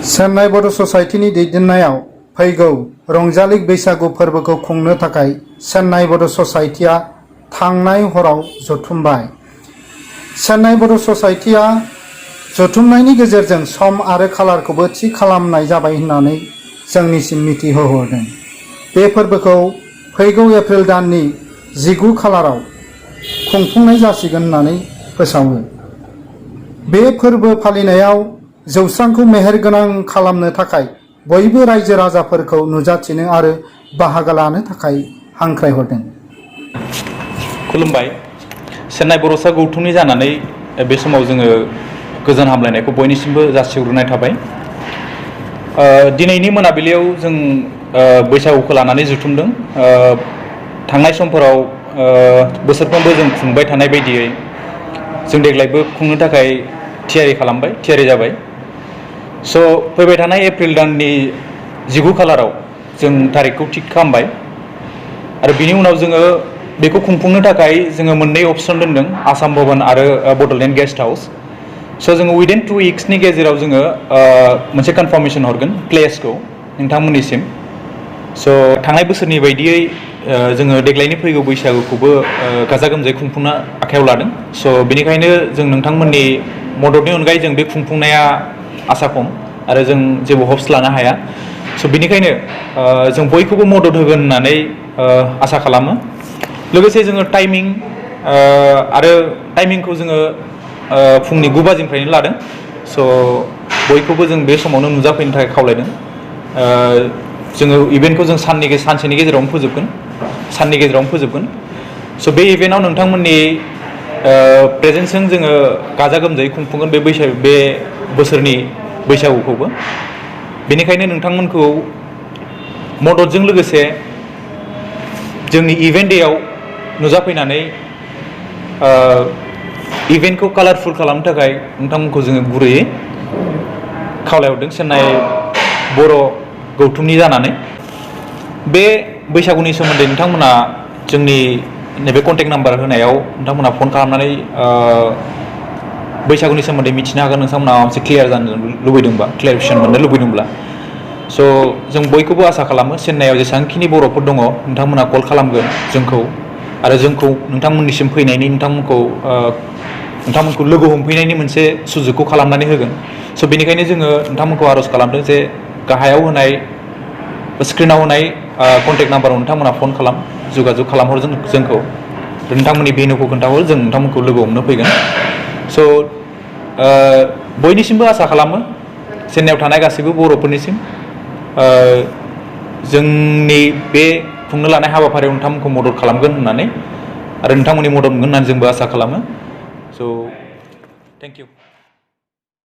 चेन्नाई बड' ससाइटिनि दैदेननायाव फैगौ रंजालि बैसागु फोरबोखौ खुंनो थाखाय चेन्नाई बड' ससाइटिया थांनाय हराव जथुमबाय। चेन्नाई बड' ससाइटिया जथुमनायनि गेजेरजों सम आरो खालारखौबो थि खालामनाय जाबाय होननानै जोंनिसिम मिथिहोहरदों। बे फोरबोखौ फैगौ एप्रिल दाननि 19 खालाराव खुंफुंनाय जासिगोन होननानै फोसावो। बे फोरबो फालिनायाव जौस्रांखौ मेहेरगोनां खालामनो थाखाय बयबो रायजो राजाफोरखौ नुजाथिनो आरो बाहागो लानो थाखाय हांख्रायहरदों। खुलुमबाय। चेन्नाई बर'सा गौथुमनि जानानै बे समाव जोङो गोजोन हामलायनायखौ बयनिसिमबो जासिहरनाय थाबाय। दिनैनि मोनाबिलियाव जों बैसागुखौ लानानै जुथुमदों। थांनाय समफोराव बोसोरफ्रोमबो जों खुंबाय थानाय बायदियै जों देग्लायबो खुंनो थाखाय थियारि जाबाय। स' फैबाय थानाय एप्रिल दाननि 19 खालाराव जों थारिखखौ थिग खालामबाय आरो बिनि उनाव जोङो बेखौ खुंफुंनो थाखाय जोङो मोननै अपसन दोनदों, आसाम भवन आरो बड'लेण्ड गेस्ट हाउस। स' जोङो उइदिन 2 उइक्सनि गेजेराव जोङो मोनसे कनफार्मेसन हरगोन प्लेसखौ नोंथांमोननिसिम। स' थांनाय बोसोरनि बायदियै जोङो देग्लायनि फैगौ बैसागुखौबो गाजा गोमजायै खुंफुंनो आखायाव लादों। स' बेनिखायनो जों नोंथांमोननि मददनि अनगायै जों बे खुंफुंनाया आसा खम आरो जों जेबो हप्स लानो हाया। स' बेनिखायनो जों बयखौबो मदद होगोन होननानै आसा खालामो। लोगोसे जोङो टाइमिंखौ जोङो फुंनि 9 बाजिनिफ्रायनो लादों। स' बयखौबो जों बे समावनो नुजाफैनो थाखाय खावलायदों। जोङो इभेन्टखौ जों सानसेनि गेजेरावनो फोजोबगोन। स' बे इभेन्टआव नोंथांमोननि प्रेजेन्सजों जोङो गाजा गोमजायै खुंफुंगोन बे बोसोरनि बैसागुखौबो। बेनिखायनो नोंथांमोनखौ मददजों लोगोसे जोंनि इभेन्ट डेआव नुजाफैनानै इभेन्टखौ कालारफुल खालामनो थाखाय नोंथांमोनखौ जोङो गुरैयै खावलायहरदों चेन्नाई बर' गौथुमनि जानानै। बे बैसागुनि सोमोन्दै नोंथांमोना जोंनि नैबे कन्टेक्ट नाम्बार होनायाव नोंथांमोना फन खालामनानै बैसागुनि सोमोन्दै मिथिनो हागोन। नोंथांमोना माबा मोनसे क्लियार जानो लुबैदोंबा, क्लियारिफिकेसन मोननो लुबैदोंब्ला। स' जों बयखौबो आसा खालामो चेन्नाइआव जेसेबांखिनि बर'फोर दङ नोंथांमोना कल खालामगोन जोंखौ आरो जोंखौ नोंथांमोननिसिम फैनायनि नोंथांमोनखौ लोगो हमफैनायनि मोनसे सुजुगखौ खालामनानै होगोन। स' बेनिखायनो जोङो नोंथांमोनखौ आर'ज खालामदों जे गाहायाव होनाय स्क्रिनाव होनाय कन्टेक्ट नाम्बाराव नोंथांमोना फन जगाजग खालामहर जोंखौ। नोंथांमोननि भेन्युखौ खोन्थाहर, जों नोंथांमोनखौ लोगो हमनो फैगोन। स' बयनिसिमबो आसा खालामो चेन्नाइआव थानाय गासैबो बर'फोरनिसिम जोंनि बे खुंनो लानाय हाबाफारियाव नोंथांमोनखौ मदद खालामगोन होननानै आरो नोंथांमोननि मदद मोनगोन होननानै जोंबो आसा खालामो। स' थेंक इउ।